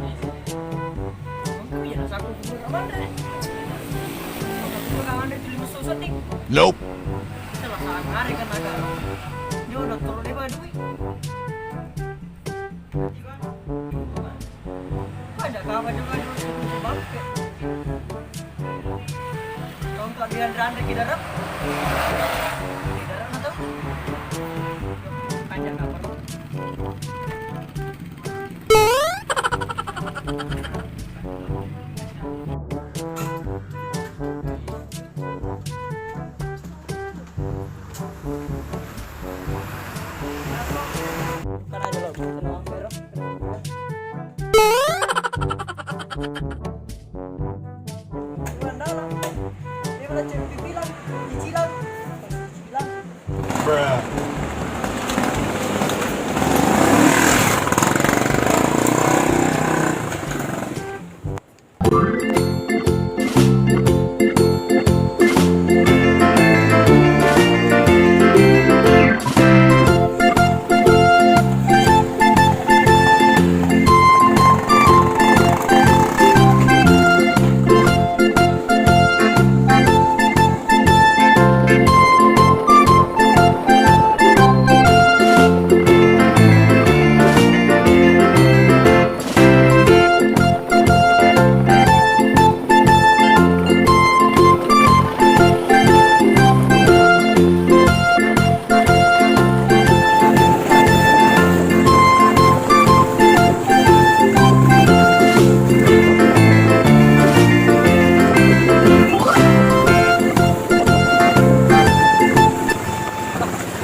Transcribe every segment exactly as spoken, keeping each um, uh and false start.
Iya, saku buka kamar deh. Buka kamar deh, tulis susun nih. Nope. Salah salah hari kan agak. Dia udah turun deh, Pak, duit. Ada kawan juga dulu sebelum bangkit. Tongkok dia randa kita rep. Kita rep atau? Ada kawan.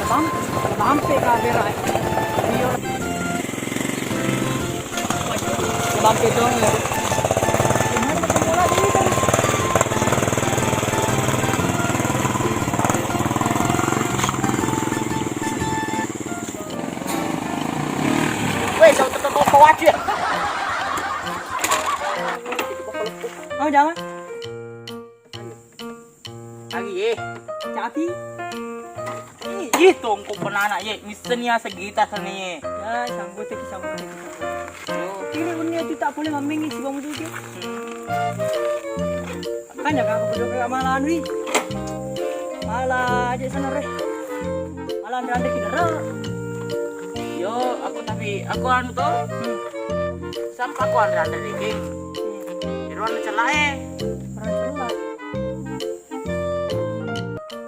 Bam-, bampe ka bera. Iya. Bampe dong ya. Weh, jauh tetep kau khawatir. Mau jangan? Agi, eh. Capi. Ih, tongko penana, ye. Missenia segita seni, ye. Ya, sanggup teki, sanggup teki. Yo. Ini unia tu tak boleh maming, si bang tu. Hmm. Makanya aku bodoh kayak malah anu, ih. Malah aja sana, re. Malah ande-ande kita, re. Yo, aku tapi, aku anu to. Hmm. Sampai aku ande-ande dikit. Hmm. Di ruang celai. Ruang celai.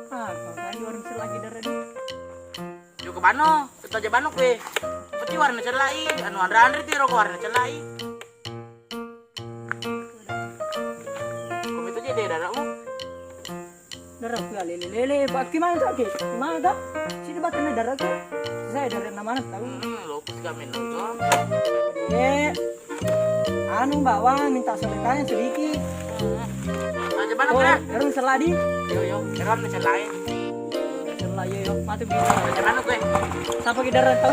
Ah, kau tadi orang sela lagi darah ni. Joko bano, kita aja bano kue. Peti warna celai, anu anre-anre ti roko warna celai. Kau itu aja deh darahmu. Darah kue lele-lele, baki mana tak ke? Mana tak? Sini bakal darah tu. Saya darah nama mana tahu? Hmm, lo Kami nonton. Eh, anu, Mbak Wang, minta sedekahnya sedikit. Aja mana, oh, Kak? Erun seladi. Yo, yo, erun selai. Selai, yo, yo. Mati bisa. Aja mana, gue? Siapa kita rentau?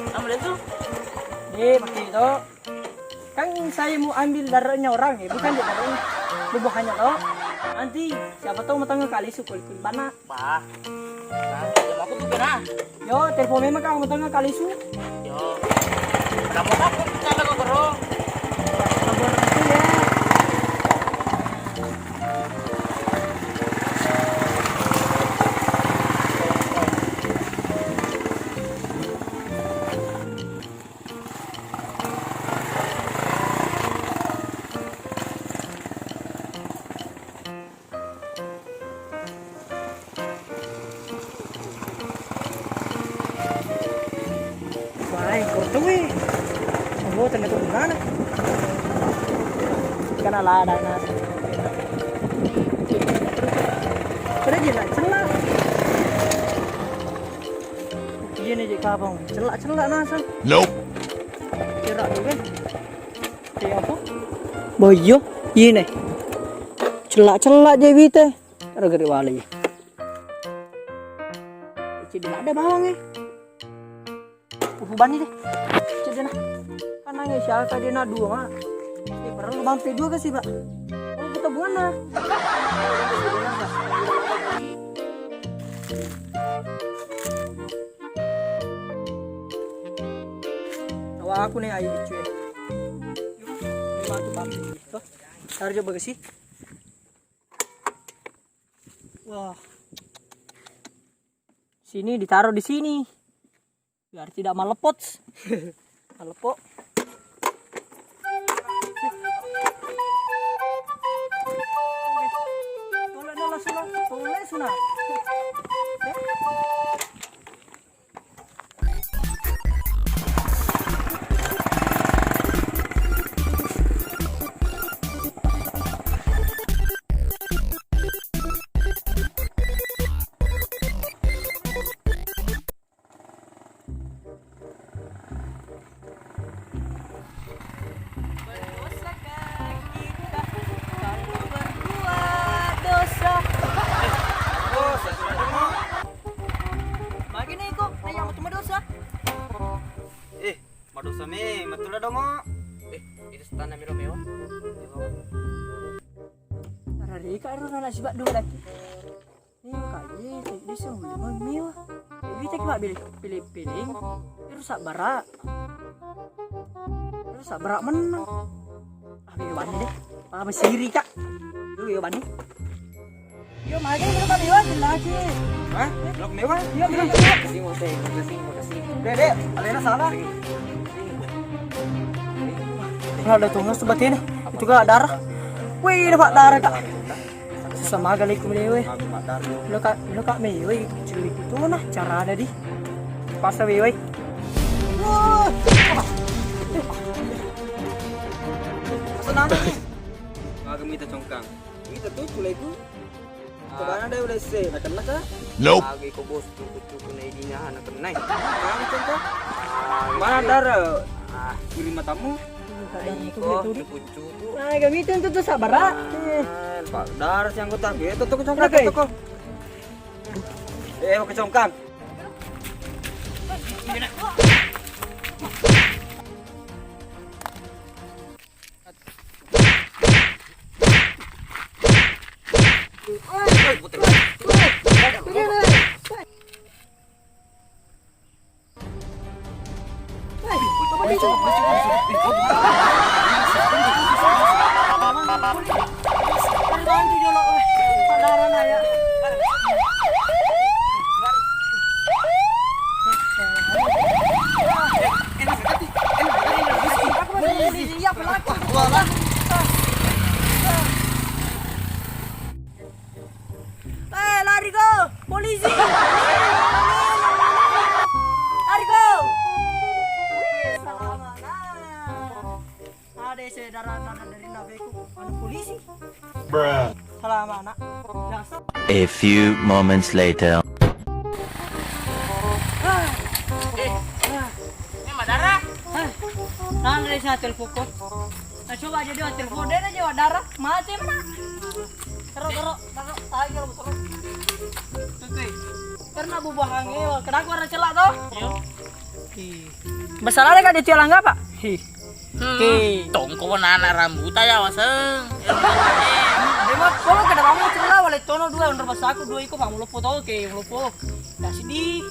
Kamu lihat tuh? Nih, pakai itu. Kan saya mau ambil darahnya orang, ya, bukan dia darahnya. Bubuhannya, toh. Nanti siapa tahu mau tengah kali su kulit-kulit bana. Bah. Nah, ya, aku tuh kena. Yo, telepon memang kamu tengah kali su. Yo. Kamu aku kita lo koro. Sabar aja, ya. Wah, kotor weh. Oh, tengah tuh gimana? Kena lada nasi. Kena gila, celak. Iya nih, Cek Kabang. Celak-celak nasa. Nope. Cerak tuh, kan? Kayak apa? Boyo, iya nih. Celak-celak je bite. Gara-gara wali. Cek, ada bawang, eh. Upu bani deh. Cek deh, nah. Kan Nangis siapa dia nak dua, Mak? Eh, perlu bampe dua kasih, Pak. Oh, kita buana. Tawa aku nih ayu cuy. Ini matu bampe gitu. Taruh coba kasih. Wah. Sini ditaruh di sini. Biar tidak malepot. Malepot. Boleh, boleh, sunat. Boleh, sunat. Berdosakah kita kalau berbuat dosa? Dosa sudah dong. Bagi nih kok, kayak mau cuma dosa. Eh, madosa me, matula dongo. Eh, itu setan nami Romeo. Rarika ero nana sibak dua lagi. Ini kaji, bisa memang mewah. Ini tak kebak pilih, pilih, pilih. Rusak barak. Rusak barak menang. Ah, bego bani deh. Ah, masiri kak. Lu bego bani. Yo, magai belum kami wajib lagi. Hah? Belum mewah? Yo, belum mewah. Makasih, makasih, makasih. Dek, dek, alena salah. Nah, ada tunas seperti ini. Itu gak darah. Wih, dapat darah kak. Susah maga liku mewe. Lo kak, lo kak mewe, cili itu nah cara ada di pasar mewe. Wah. Senang. Maga mita congkang. Mita tuh culeku. Kemana deh udah se? Nak kena kak? Nope. Lagi kok bos cuku-cuku na idina anak kena. Mana congkang? Mana darah? Ah, kiri matamu. Aiko, cuku-cuku. Nah, kami itu tuh sabar. Ah, pak darah si anggota gue itu tuh congkang. Kenapa? Tuh kok. Eh, mau ke congkang. Eh, lari ko! Polisi! Lari ko! Wih, selamat. Ada saudara anak dari nabeku, anu polisi. Bruh. Selamat, nak. Dasar. A few moments later. Eh, eh, ini madara? Nah, dari sana telepon ko. Nah, coba aja dia telepon, dia aja darah, mati mana? Terus, terus, terus, ayo, terus. Oke. Karena bubuhange, kenapa orang celak toh? Iya. Ih. Masalahnya kan dia celak nggak, Pak? Ih. Hmm. Oke. Tongko nana rambuta ya, waseng. Emang, kalau kada kamu celak, wale tono dua, under basaku dua iko, Pak, mulopo toh, oke, mulopo. Dah sedih.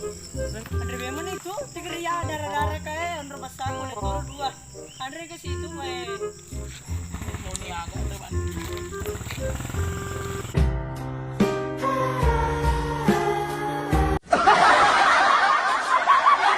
Andre memang itu, tiga ria darah-darah kayak, under basaku, wale tono dua. Anre ke situ, weh. Moni aku, coba.